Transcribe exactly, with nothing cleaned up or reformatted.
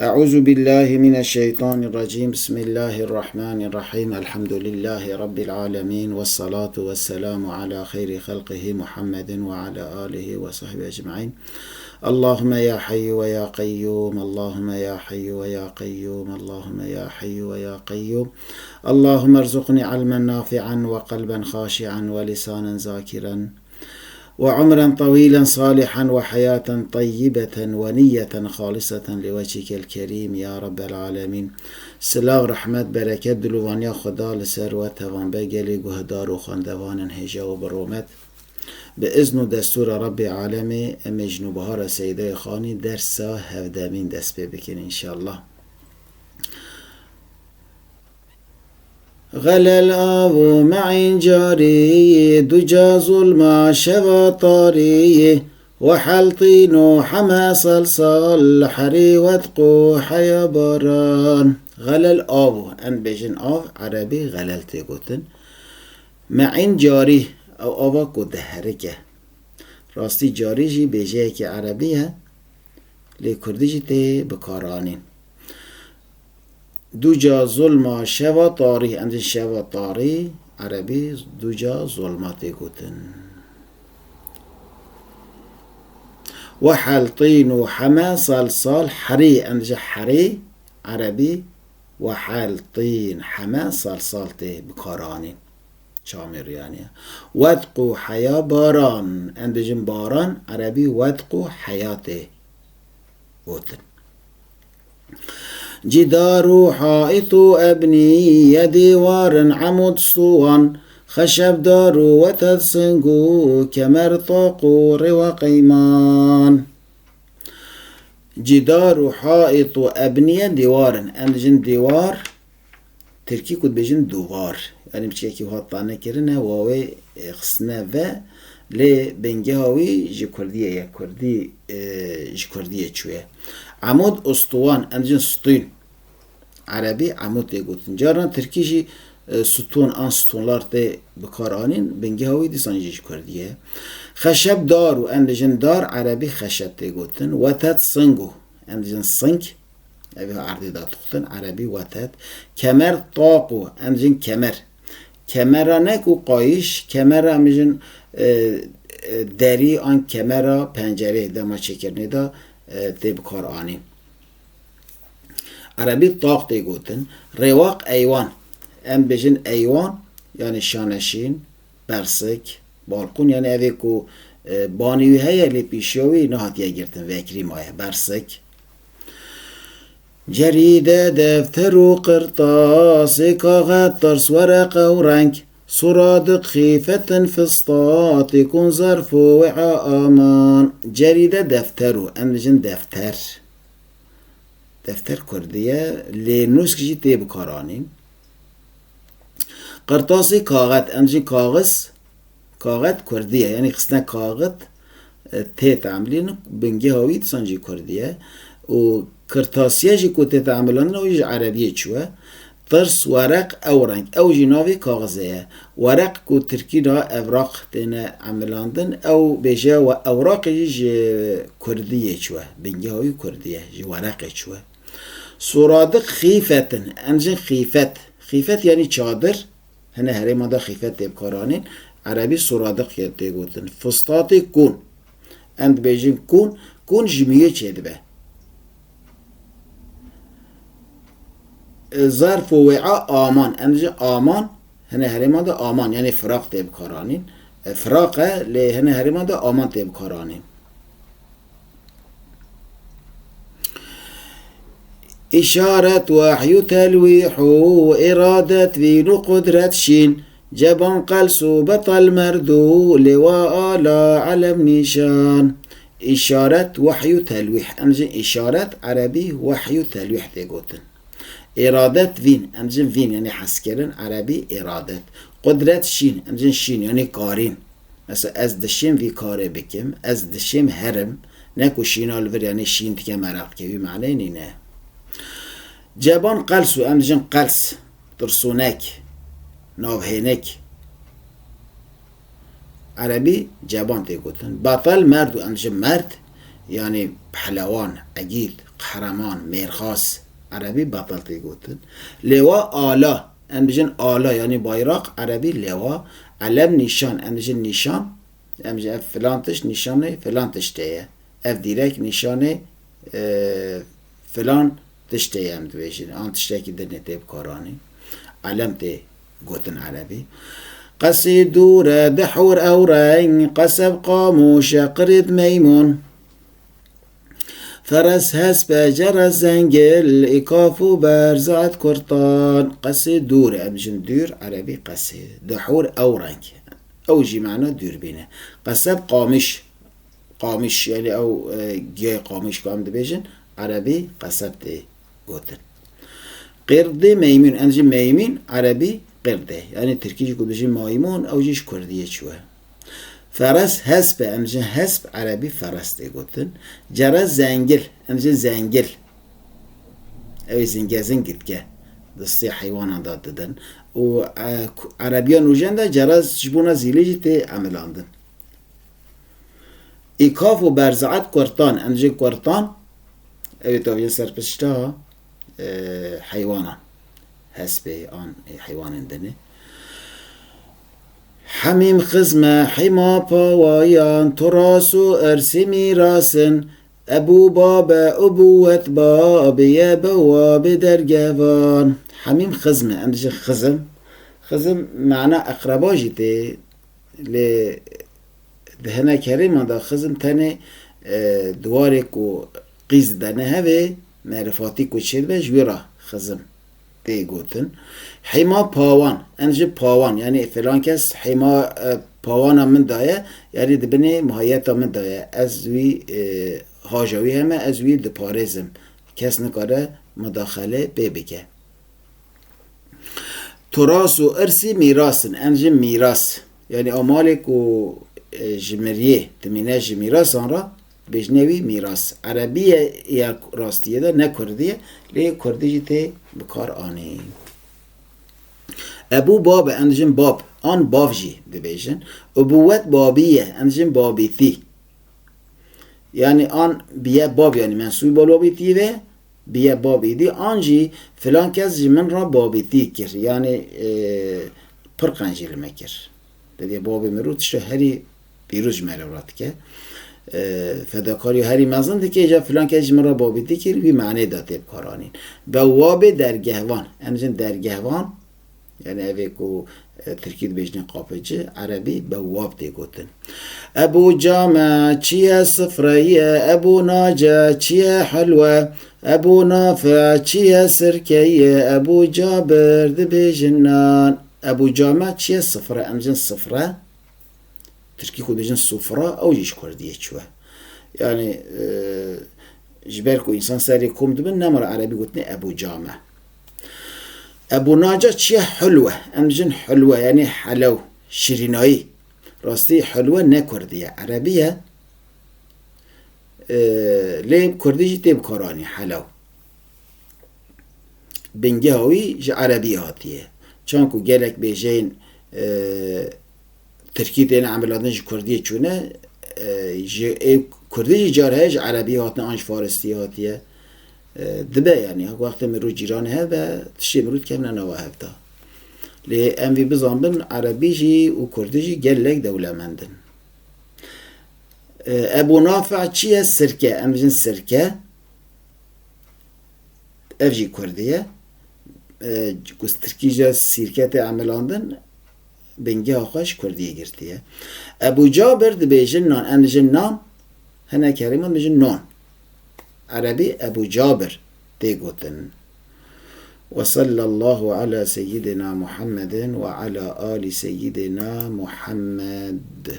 أعوذ بالله من الشيطان الرجيم. بسم الله الرحمن الرحيم. الحمد لله رب العالمين، والصلاة والسلام على خير خلقه محمد وعلى آله وصحبه أجمعين. اللهم يا حي ويا قيوم، اللهم يا حي ويا قيوم، اللهم يا حي ويا قيوم. اللهم ارزقني علما نافعا وقلبا خاشعا ولسانا ذاكرا وعمرا طويلا صالحا وحياة طيبة ونية خالصة لوجهك الكريم يا رب العالمين. Silav, rehmet, bereket, dilovaniya Xweda li ser we tevan be, gelê guhdar û xwendevanên hêja û bi rûmet. Bi izn û destûra Rebbê Alemê, em ê ji Nûbihara Seydayê Xanî dersa hevdemîn dest pê bikin înşallah. Xelel av û me'în carî, duca zulma şeva tarî, we heltîn û heme sal sal, herî wedq û heya baran. Xelel av û, em bêjin av, erebî xelel tê gotin. Me'în carî, ew ava ku diherike. Rastî carî jî bêjeyekî erebî ye, lê kurdî jî tê bikaranîn. Duca zulma şeva tarî, em dibêjin şeva tarî, erebî duca zulma tê gotin. We heltîn û heme sal sal herî, em dibêjin herî, erebî we heltîn, heme sal sal tê bikaranîn. Çamê rûyanî ye. Wedq û heya baran, em dibêjin baran, erebî wedq û heya tê gotin. Cîdar û haît û ebnî ye, dîwar in, emûd, stûwan, xeşebdar û weted, sing û kemer, taq û rêwaq, eyman. Cîdar û haît û ebnî ye, dîwar in. Em dibêjin dîwar, tirkî ku dibêjin duvar. Yanî piçekî wiha tane kirine, wawê, e, xistine ve, lê bingeha wî ji kurdiyê ye. Kurdî, e, ji kurdiyê çûye. Emûd û stûwan, em dibêjin stûn. Erebî emûd tê gotin. Carna tirkî jî, e, stûn an stûnlar tê bikaranîn, bingeha wî dîsan jî ji kurdî ye. Xeşebdar û, em dibêjin dar, erebî xeşeb tê gotin. Weted, sing û, em dibêjin sing, ev ê erdê de dixutin, erebî weted. Kemer, taq û, em dibêjin kemer. Kemera ne ku qayîş, kemera em dibêjin, e, e, derî an kemera pencerê dema çêkirinê de, e, tê bikaranîn. Erebî taq tê gotin. Rêwaq, eywan. Em bêjin eywan, yanî şaneşîn, bersik, balkon, yanî evê ku, e, banî wî heye, lê pîşiya wî nehatiye girtin, vekirî maye, bersik. Cerîde, defter û qirtasê, kaxet, tirs, wereq, ew reng, suradiq, xîfetin, fistatîkûn, zerf û wi'a, aman. Cerîde, defter û, em dibêjin defter. Defter kurdî ye, lê nûsk jî tê bikaranîn. Qirtasî, kaxet, em dibêjin kaxiz, kaxet kurdî ye. Yanî xistine kaxit, e, tê temlîn, bingeha wî dîsan jî kurdî ye. Û qirtasiye jî ku tê temilandin, ew jî ji erebiyê çûye. Tirs, wereq, ew reng. Ew jî navê kaxizê ye. Wereq ku tirkî de evraq têne emilandin, ew bêje we ewraqê jî ji kurdiyê çûye. Bingeha wî kurdî ye, ji wereqê çûye. Suradiq, xîfetin, em dibêjin xîfet. Xîfet yanî çadir. Hine herêma de xîfet tê bikaranîn. Erebî suradiq ye tê gotin. Fistatîkûn. Em dibêjin kûn. Kûn ji miyê çêdibe. E, zerf û wê'a, aman. Em dibêjin aman. Hine herêma de aman, yanî firaq tê bikaranîn. E, firaq e, lê hine herêma de aman tê bikaranîn. Îşaret, wehy û telwîh û îradet, vîn û qudret, şîn, ceban, qels û betel, merd û lêwa, ala, elem, nîşan. Îşaret, wehy û telwîh. Em dibêjin îşaret, erebî, wehy û telwîh tê gotin. Îradet, vîn, em dibêjin vîn, yanî hezkirin, erebî, îradet. Qudret, şîn, em dibêjin şîn, yanî karîn. Mesela ez dişêm vî karê bikim, ez dişêm herim, ne ku şîna li vir, yanî şîn dike meraq dike, wî maneyê nîne. Ceban, qels û, em dibêjin qels, tirsûnek, navhênik. Erebî ceban tê gotin. Betel, merd û, em dibêjin merd, yanî pehlewan, egîd, qehreman, mêrxas, erebî betel tê gotin. Lêwa, ala, em dijin ala, yanî bayraq, erebî lêwa. Elem, nîşan, em dijin nîşan, em dijin ev filan tişt nîşanê filan tiştê ye. Ev dîrek nîşanê, e, filan tiştê ye, em dibêjin. An tiştekî din ê tê bikaranîn. Elem tê gotin erebî. Qesî dûre, dihûr ew reng, qeseb qamûşe, qirîd meymûn. Feres hespe, ceres zengil, îkaf û berz ed kurtan. Qesî dûr, em jin dûr, erebî qesî. Dihûr ew reng. Ew jî mana dûrbîn e. Qeseb qamiş. Qamiş, yani ew, e, giyayê qamiş ku em dibêjin, erebî qeseb tê gotin. Qirdi meymûn, em jî meymîn, erebî qirde. Yani tirkî jî ku dibêjin maymun, ew jî ji kurdiyê çûye. Feres hesp e, em jî hesp, erebî feres tê gotin. Ceres zengil, em jî zengil. Ew ê zingezing girtike. Destê heywanan da didin. Û, e, ku-, erebiya nûjen de ceres ji bona zîlê jî tê emilandin. Îkaf û berzaet kurtan, em jî kurtan, ew ê tavînin ser pişta, e, heywanan. Hespê an, e, heywanên dinê. Hemîm xizme, hîma pawayan, turas û irsî mîrasin, ebû babe, ubûwet babiye, bewabê dergevan. Hemîm xizme, em dijin xizim. Xizim mana eqreba jî tê, lê di hinek herêman de xizim tenê, e, di warê ku qîz didene hevê, merifatî ku çêdibe, ji wê re xizim tê gotin. Hêma pawan, em ji pawan, yani filan kes hêma, e, pawana min daye, yani di binê mahiyeta min daye. Ez wî, e, haja wî heme, ez wî diparêzim. Kes nikare mudaxele pê bike. Turas û irsî mîras in. Em jî mîras. Yani ew malê ku, e, ji miriyê dimîne ji mîrasan re, dibêjine wî mîras. Erebî ye ya rastiyê de, ne kurdî ye. Lê kurdî jî tê bi kar anî. Ebû bab e, em dijin bab. An bav jî dibêjin. Ubûwet babî ye, em dijin babîtî. Yani an biye bab, yani mensûbî babîtî ve, biye bab îdî, an jî filan kes ji min re babîtî kir. Yani, e, pir qencî li me kir. Dibê babê mirû tişta herî pîroz ji me re re dike. E, fedakariya herî mezin dike, îca filan kes ji min re babîtî kir, wî manê de tê bikaranîn. Bewabê dergehvan. Em jin dergehvan, yani evê ku, e, tirkî dibêjin kapıcı, erebî bewab tê gotin. Ebû came, çi ye sifre ye, ebû nace, çi ye helwe, ebû nafe, çi ye sirke ye, ebû cabir dibêjin nan. Ebû came, çi ye sifre, em jin sifre. Tirkî ku dibêjin sufra, ew jî ji kurdiyê çûye. Yani, e, ji ber ku însan serê kom dibin, nema re erebî gotinê ebû came. Ebû nace çi ye? Hulwe. Em dijin hulwe, yani helew, şirînayî. Rastî hulwe ne kurdî ye, erebî ye. E, lê kurdî jî tê bikaranî, helew. Bingeha wî ji erebî hatiye. Çanku gelek bêjeyên, e, tirkî têne emilandin ji kurdiyê çûne, e, ji ê kurdî jî car heye ji erebî hatine an ji faristî hatiye. E, dibe yani, wextê mirû cîranê hebe, tiştê mirû dikevne nava hevda. Lê em vî bizanbin, erebî jî û kurdî jî gelek dewlemend in. E, Ebû Nafe çi ye? Sirke. Em dijin sirke. Ev jî kurdî ye. E, ku tirkî jî sîrke tê emilandin, bingeha xwe ji kurdiyê girtiye. Ebû Cabir dibêjin nan, em dijin nan, hinek herêman dibêjin non. Erebî Ebû Cabir tê gotin. Ve sallallahu ala seyyidina Muhammedin ve ala ali seyyidina Muhammed.